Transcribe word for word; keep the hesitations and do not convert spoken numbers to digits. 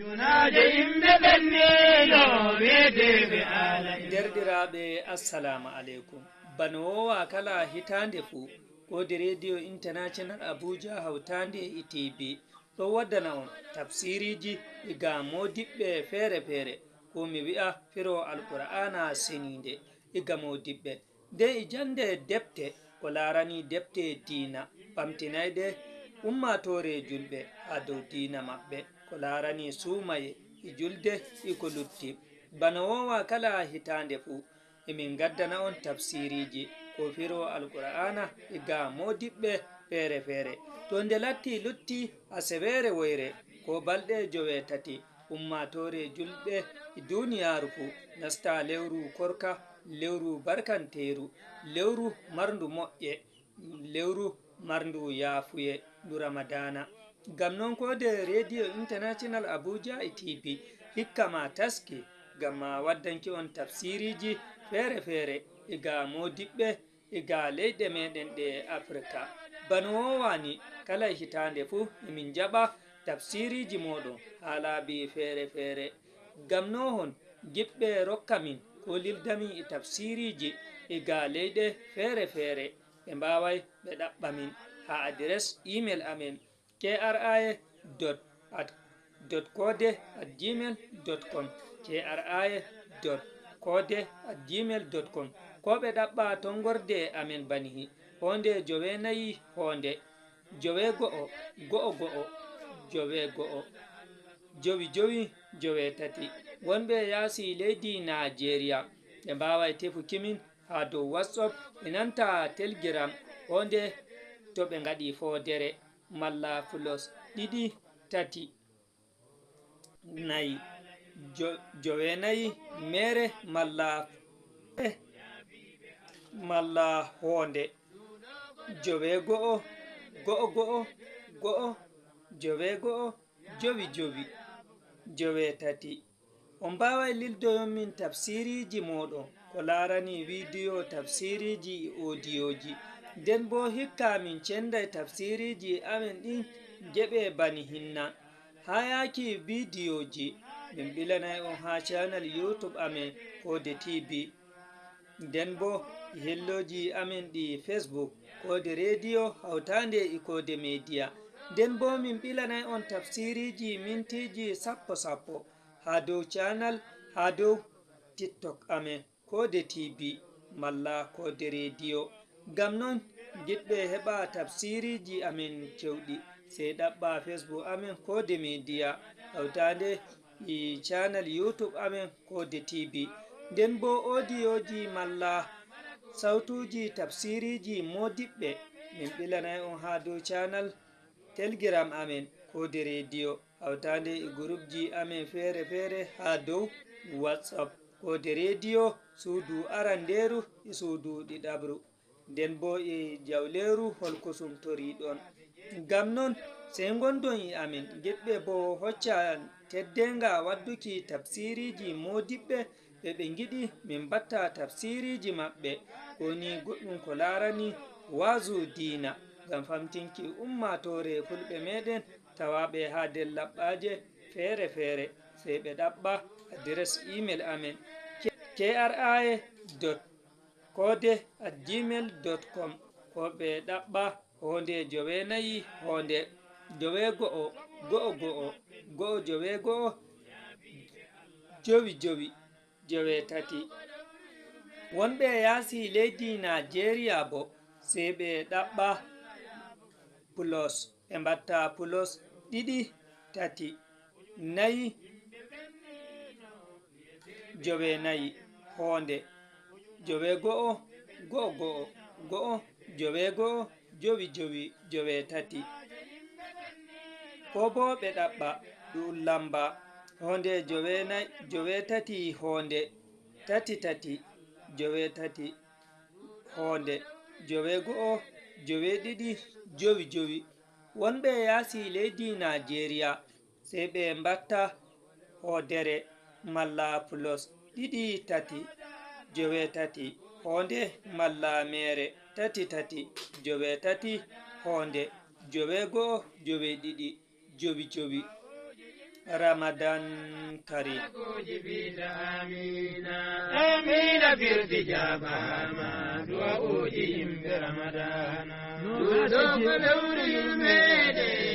Yunaaje yimɓe ɓenniino weedeeɓe Aala. Derɗiraaɓe, assalamu aleykum. Bano woowa kala hitaande fuu, Koode Radio International Abuja hawtaande e T V ɗo waddana on tafsiriiji iga moodiɓɓe feere feere, ko mi wi'a firo Alqur'aana Seniinde iga moodiɓɓe. Nden e jannde depte ko laarani depte diina, ɓamtinayɗe ummaatoore julɓe haa dow diina maɓɓe, ko laarani suumaye e julde e ko lutti. Bano woowa kala hitaande fuu, emin ngaddana on tafsiriiji ko firo Alqur'aana iga moodiɓɓe feere feere. To nde latti lutti aseweere woyre ko balɗe joweetati, ummaatoore julɓe e duuniyaaru fuu nasta lewru korka, lewru barkanteeru, lewru marndu moƴƴe, lewru marndu yaafuye, ndu Ramadaana. Ngam non Koode Radio International Abuja e T V hikka ma taski ngam ma waddanki on tafsiriiji feere feere iga moodiɓɓe iga leyɗe meɗen ɗe Afirka. Bano woowa ni, kala hitaande fuu emin njaɓa tafsiriiji mooɗon haa laabi feere feere. Ngam no on ngiɗɓe rokka min ko lilda min e tafsiriiji iga leyɗe feere feere, ɓe mbaaway ɓe ɗaɓɓa min haa adirees email amen, K R I dot at dot koode at gmail dot com, K R I dot koode at gmail dot com. Ko ɓe ɗaɓɓa tonngorde amen banihi, hoonde joweenayi hoonde, joweego'o, go'o go'o, joweego'o, jowi jowi, joweetati. Wonɓe yaasi leydi Naajeeriya, ɓe mbaaway tefuki min haa dow WhatsApp e nanta Telegram, hoonde to ɓe ngaɗi foodere malla plus ɗiɗi tati nayi, jo-, joweenayi meere malla, eh, malla hoonde, joweego'o, go'o go'o, go'o, joweego'o, jowi jowi, joweetati. On mbaaway lildoyon min tafsiriiji mooɗon ko laarani wiidiyo tafsiriiji e oodiyooji. Nden boo hikka min cenday tafsiriiji amen ɗin geɓe bani hinna. Haa yaaki viidiyooji, min ɓilanay on haa channel YouTube amen Koode T V. Nden boo e hellooji amen ɗi Facebook, Koode Radio hawtaande e Koode Media. Nden boo min ɓilanay on tafsiriiji mintiiji sappo sappo haa dow channel, haa dow TikTok amen, Koode T V malla Koode Radio. Ngam non, giɗɓe heɓa tafsiriiji amen kewɗi, sey ɗaɓɓa Facebook amen Koode Media, hawtaande e channel YouTube amen Koode T V. Nden boo oodiyooji malla sawtuuji tafsiriiji moodiɓɓe, min ɓilanay on haa dow channel Telegram amen Koode Radio, hawtaande e gurupji amen feere feere haa dow WhatsApp. Koode Radio, suudu arandeeru e suudu ɗiɗaɓru. Nden boo e jawleeru holkusum toriiɗon. Ngam non, sey ngondon e amin, giɗɓe boo hoccan teddeenga wadduki tafsiriiji moodiɓɓe ɓe ɓe ngiɗi min mbatta tafsiriiji maɓɓe, ko ni goɗɗum ko laarani waazu diina, ngam famtinki ummaatoore fulɓe meɗen tawaaɓe haa nder laɓɓaaje feere feere, sey ɓe ɗaɓɓa adirees email amen, K R I dot koode at gmail dot com, ko ɓe ɗaɓɓa hoonde joweenayi hoonde, joweego'o, go'o go'o, go'o joweego'o, jowi jowi, joweetati. Wonɓe yaasi leydi Naajeeriya boo, sey ɓe ɗaɓɓa plus, ɓe mbatta plus ɗiɗi, tati, nayi, joweenayi, hoonde, joweego'o, go'o go'o, go'o, joweego'o, jowi jowi, joweetati. Ko boo ɓe ɗaɓɓa ɗum lamba, hoonde, joweenayi, joweetati, hoonde, tati tati, joweetati, hoonde, joweego'o, joweeɗiɗi, jowi jowi. Wonɓe yaasi leydi Naajeeriya, sey ɓe mbatta hoodere malla plus ɗiɗi tati, joweetati, hoonde malla meere, tati tati, joweetati, hoonde, joweego'o, joweeɗiɗi, jowi jowi. Ramadan Karim. Amina. Amina firti jabama du'a'uji yimɓe Ramadana. Ɗum ɗo ko lewru yurmeende.